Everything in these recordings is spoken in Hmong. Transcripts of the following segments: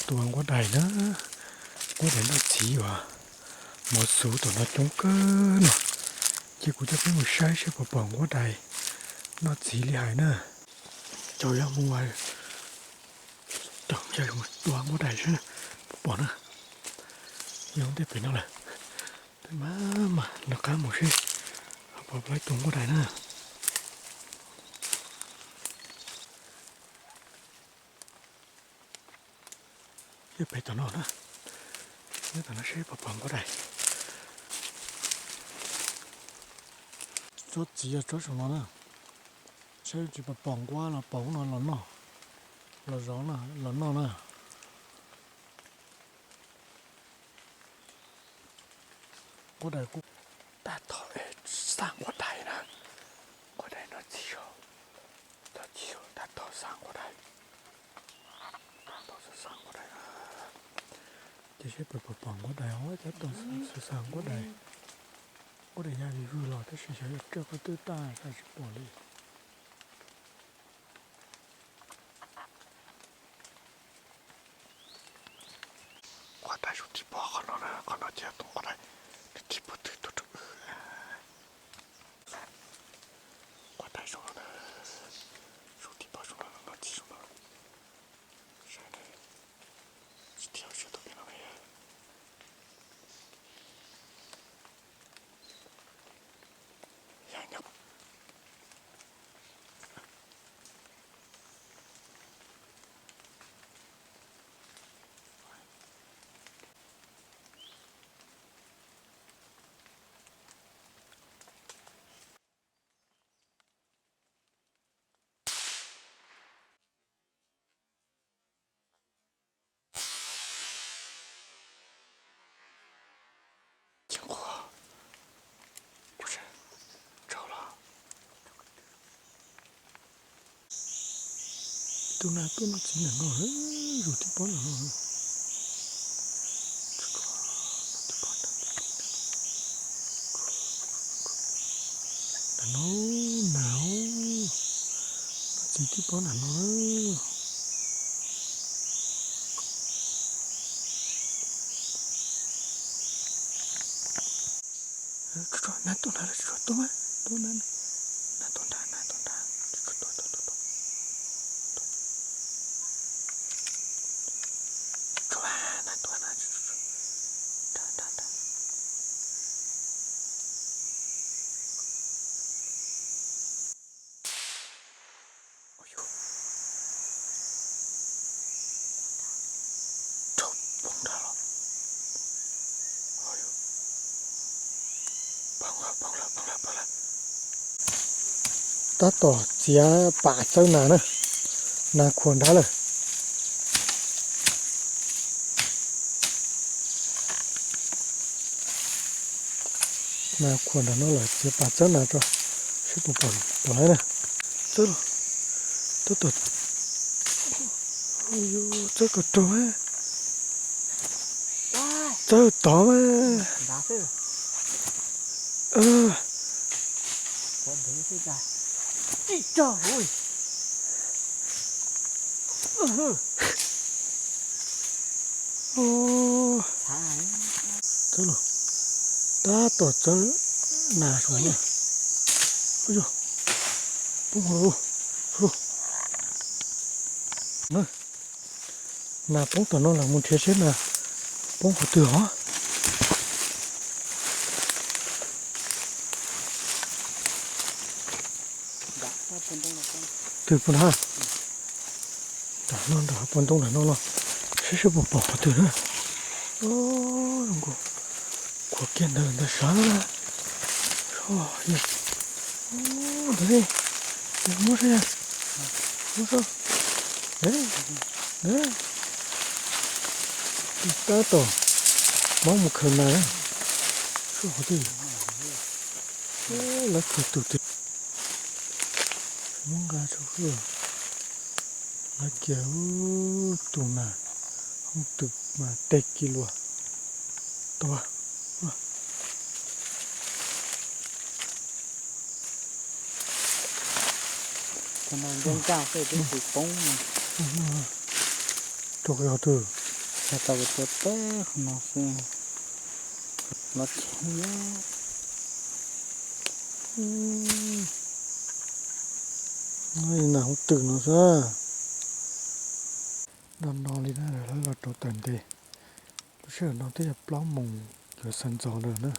Tua nquab dais na, nquab dais noj txiv uas mov xuv tom no coob kawg no. Ces kuv coj peb mus saib seb puas pom nquab dais noj txiv li hais na. Coj yog mus, coj yog mus tua nquab dais seb puas pom na. Yog ntej pem no lawm, peb mam mam nrog qab mus seb puas pom ib tug nquab dais na. Nyob pem tom no na, nyob tom no seb puas pom nquab dais. Tsob txiv yog tsob saum no na, saib tsis pom nquab los pom no los noj, los zov los noj na. Nquab dais kuj tab tom xa nquab dais na, nquab dais noj txiv, noj txiv tab tom xa nquab dais, tab tom xa nquab dais. Ces seb puas pom nquab dais os, tab tom xa nquab dais. Nquab dais ya vij vwg los tab sis xyov yog roj qab twb tag tsis pom li. Nquab dais zoo tib pob qhov no na, qhov no ces tus nquab dais nws tib pob twg tuaj rau wb. Nquab dais zoo no na, zoo tib pob zoo no, noj txiv zoo no. Saib na, tsis tau siab tus pem no na. Ces nquab, kuv tsaug los. Tus nas tuaj noj txiv ntawm no, zus tib pob ntawm no. Ntawm no, nas, noj txiv tib pob ntawm no. Nas tuaj, nas tuaj, nas tuaj, nas tuaj, nas tuaj nrad, nas tuaj nrad. Nas tuaj, nas tuaj, nas tuaj, nrad, nrad, nrad. Tab tom txiav pam txawb nas na, nas khuam nrad lawm. Nas khuam nram no lawm, txiav pam txawb nas tso, seb puas pom lawv na. Txawb los, txawb tod, txawb kom raug, txawb tod mas. Txawb los, tab tom txawb nas saum no. Poob hauv, nas poob tom no lawm, mus nrhiav seb nas poob qhov twg os. Twg poob na? Nram no, nram pob ntoo nram no los, seb seb puas pom qhov twg na. Zoo nkaus, khuam kiag ntawd ntawd sav na. Ntawd, ntawd muab saib, muab saib. Tab tom mob mus khaws nas, seb qhov twg. Lawv khaws tus twg, muab nqa tso, lawv kiag tus nas, hoob twg mas teg kiag luas. Tua. Rau qhov twg? Tau tua teb qhov no xwb, los cheem. Nas hauv twm no xwb. No no li na, lawv los rau taws ntes. Lub sij hawm no twb yog plaub moos yuav sawv ntxov lawm na.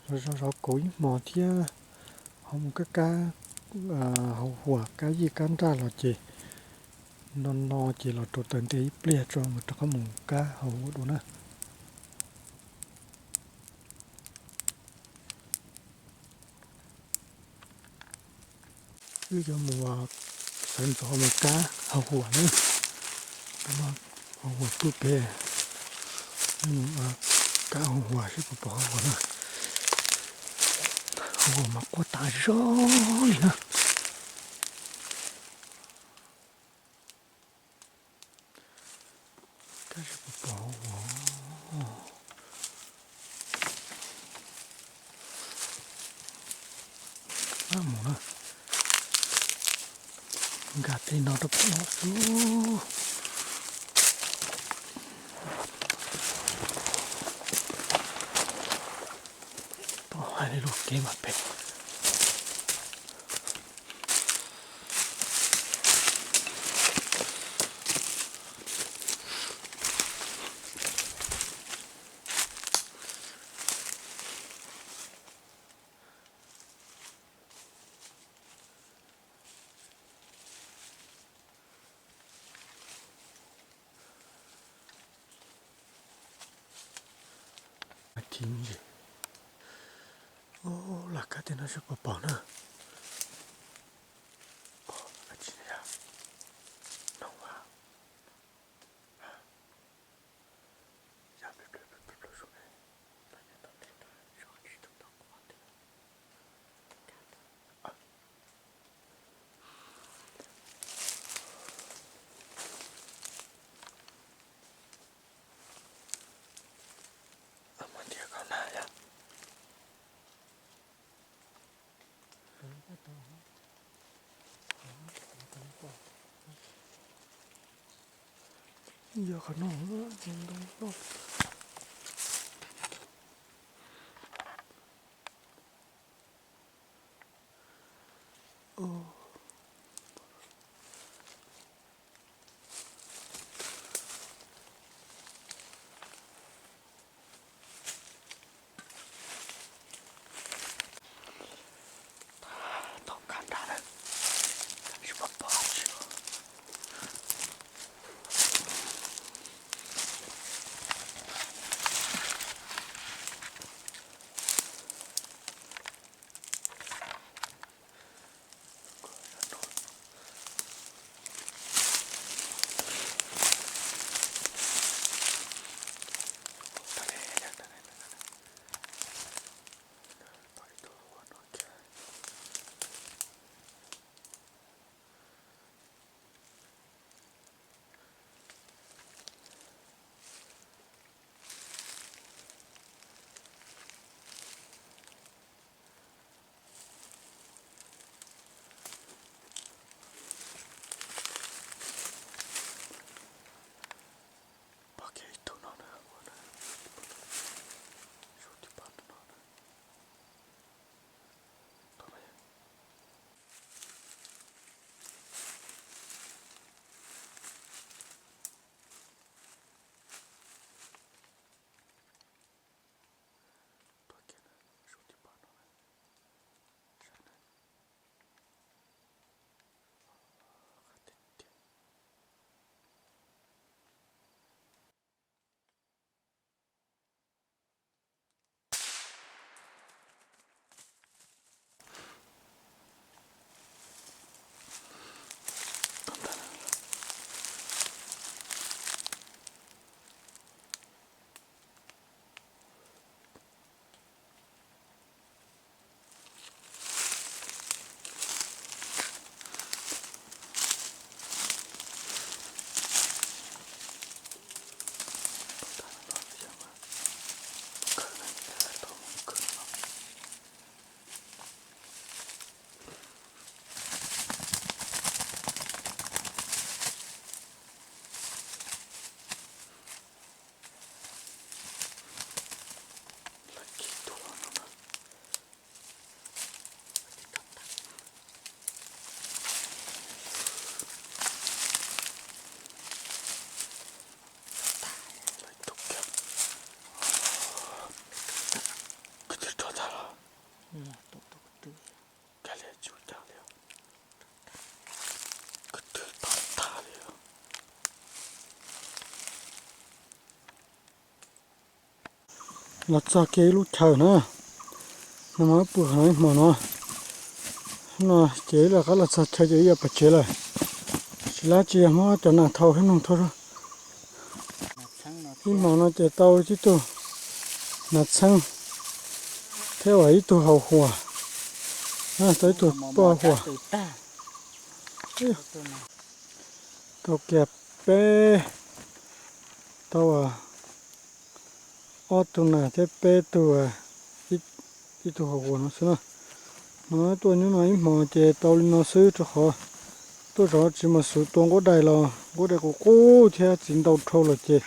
Zov zov zov kauv ib hmos thiab ho mus kab kab hauv huam kab yij kab nraj los ces no no ces los rau taws ntes ib pliag tso mam rov qab mus kab hauv huam dua na. Wb yuav mus sawv ntxov mus kab hauv huam na. Hauv huam pw pem, mus kab hauv huam seb puas pom hauv huam na. Hauv huam mas quaj tas zog li na. Kab seb puas pom hauv huam. Maj mus na. Nkag tej no rau pem no xwb. Pom hais li lub kev mas pem. Thib ntsis. Lam kab tej no seb puas pom na. Yog qhov no. Tau kab nrad na, tsis pom pom tsis. Kuv Kav liam tsis ua cas li, kuv twb tag tag li. Los txog kiag ib lub chaw na, no mas pw qhov no ib hmos no, no ces wb rov qab los txog chaw ces wb yuav pais tsev lawm. Tsis lab tsis yog muab cov nas thau thiab noog thau. Ib hmos no ces tau tib tug nas txheeb thiab uas ib tug hau huas, tau ib tug poj huas. Tau kiag peb, tau ob tug nas thiab peb tug, ib tug hau huas no xwb na. No tuaj nyob no ib hmos ces tau li no xwb rau qhov tuaj zov tsis mus xyuv tua nquab dais los nquab dais qus qub thiab txiv ntau dhau lawm ces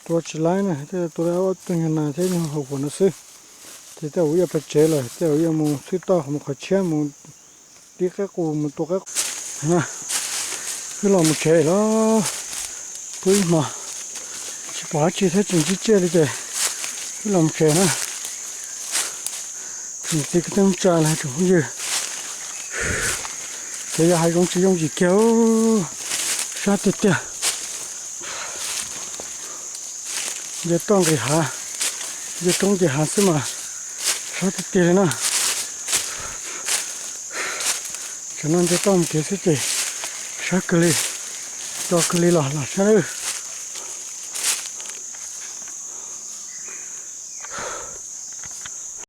tua tsis laib na, thiaj tua ob tug nyuag nas thiab nyuag hau huas no xwb. Ces tej zaum wb yuav pais tsev lawm, tej zaum yuav mus txhwb toj mus qhov tshiab mus dib qaib qus mus tua qaib qus na. Wb los mus tsev los, pw ib hmos tsis pom dab tsi thiab tsis ntsib tsiaj li ces wb los mus tsev na. Tsoom txiv kwv tij neej tsa los tsoom phooj ywg, ces yog hav zoov tsis yooj yim kiag, sab tiag tiag. Nce toj nqis hav, nce roob nce hav xwb mas sab tiag tiag li na. Tam no nce toj mus kev xwb ces sab kawg li, co kawg li los los sab.